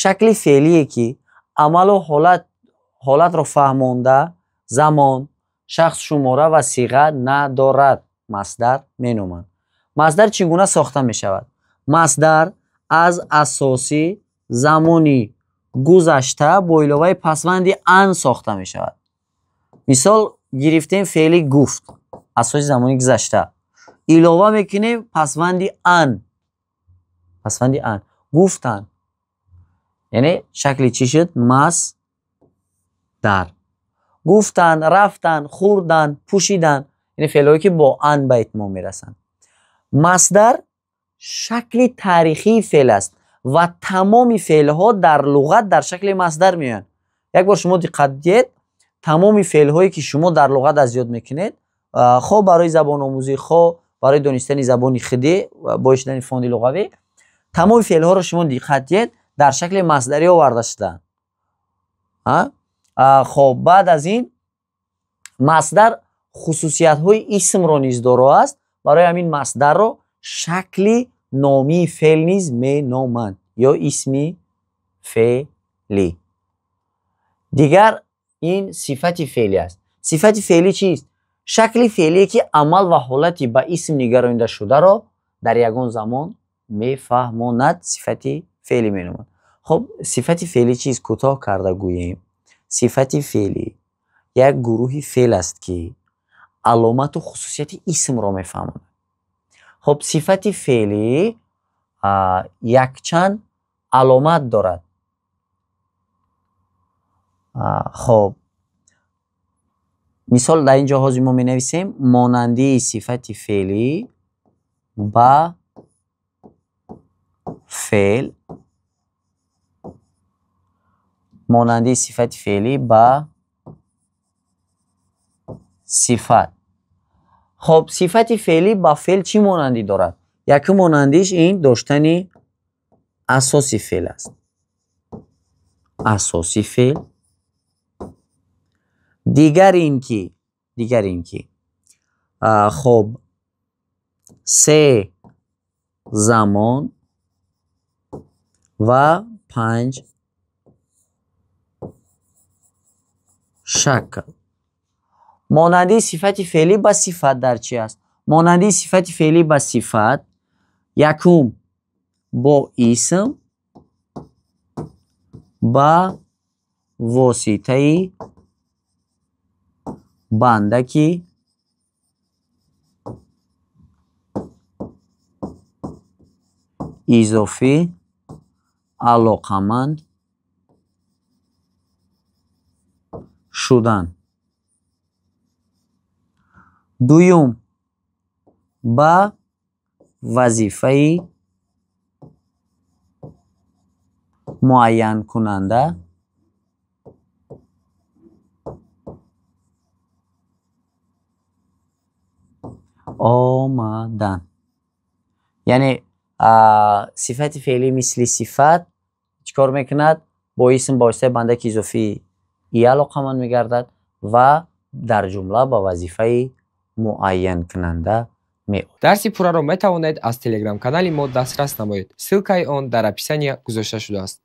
Шакли феълие, ки амалу ҳолатро фаҳмонда, замон, шахс, шумора ва сиға надорад, масдар меноманд. Масдар чӣ гуна сохта мешавад? Масдар аз асоси замони гузашта бо иловаи пасванди ан сохта мешавад. Мисол гирифтем феъли гуфт, асоси замони гузашта. Илова мекунем пасванди ан. Пасванди ан. Гуфтан. Яъне шакли чӣ шуд? Масдар. Гуфтан, рафтан, хӯрдан, пӯшидан. Яъне феълҳое, ки бо ан ба итмом мерасанд. Масдар шакли таърихии феъл аст ва тамоми феълҳо дар луғат дар шакли масдар меоянд. Як бор шумо диққат диҳед, тамоми феълҳое, ки шумо дар луғат аз ёд мекунед, хоҳ барои забономӯзӣ, хоҳ барои донистани забони худӣ, бо шудани фонди луғавӣ, тамоми феълҳоро шумо диққат диҳед, дар шакли масдарӣ оварда шудаанд. Хоб, баъд аз ин масдар хусусиятҳои исмро низ доро аст. Барои ҳамин масдарро шакли номии феъл низ меноманд ё исми феълӣ. Дигар ин сифати феълӣ аст. Сифати феълӣ чист? Шакли феълие, ки амал ва ҳолати ба исм нигаронида шударо дар ягон замон мефаҳмонад, сифати феълӣ меноманд. Хоб, сифати феълӣ чист? Кӯтоҳ карда гӯем. Сифати феълӣ як гурӯҳи феъл аст, ки аломату хусусияти исмро мефаҳмонад. Хоб, сифати феълӣ якчанд аломат дорад. Хоб, мисол, дар ин ҷо ҳозир мо менависем монандии сифати феълӣ ба феъл, монандии сифати феълӣ ба сифат. Хоб, сифати феълӣ ба феъл чӣ монандӣ дорад? Якум монандиш ин доштани асоси феъл аст. Асоси феъл. Дигар ин ки, хоб, се замон ва панҷ шакл. Монандии сифати феълӣ ба сифат дар чӣ аст? Монандии сифати феълӣ ба сифат якум бо исм ба воситаи бандаки изофӣ алоқаманд шудан. Дуюм ба вазифаи муайянкунанда омадан. Яъне сифати феълӣ мисли сифат чӣ кор мекунад? Бо исм ба воситаи бандаки изофии и алоқаманд мегардад ва дар ҷумла ба вазифаи муайянкунанда меояд. Дарси пурраро метавонед аз телеграм-канали мо дастрас намоед. Ссылкаи он дар описания гузошта шудааст.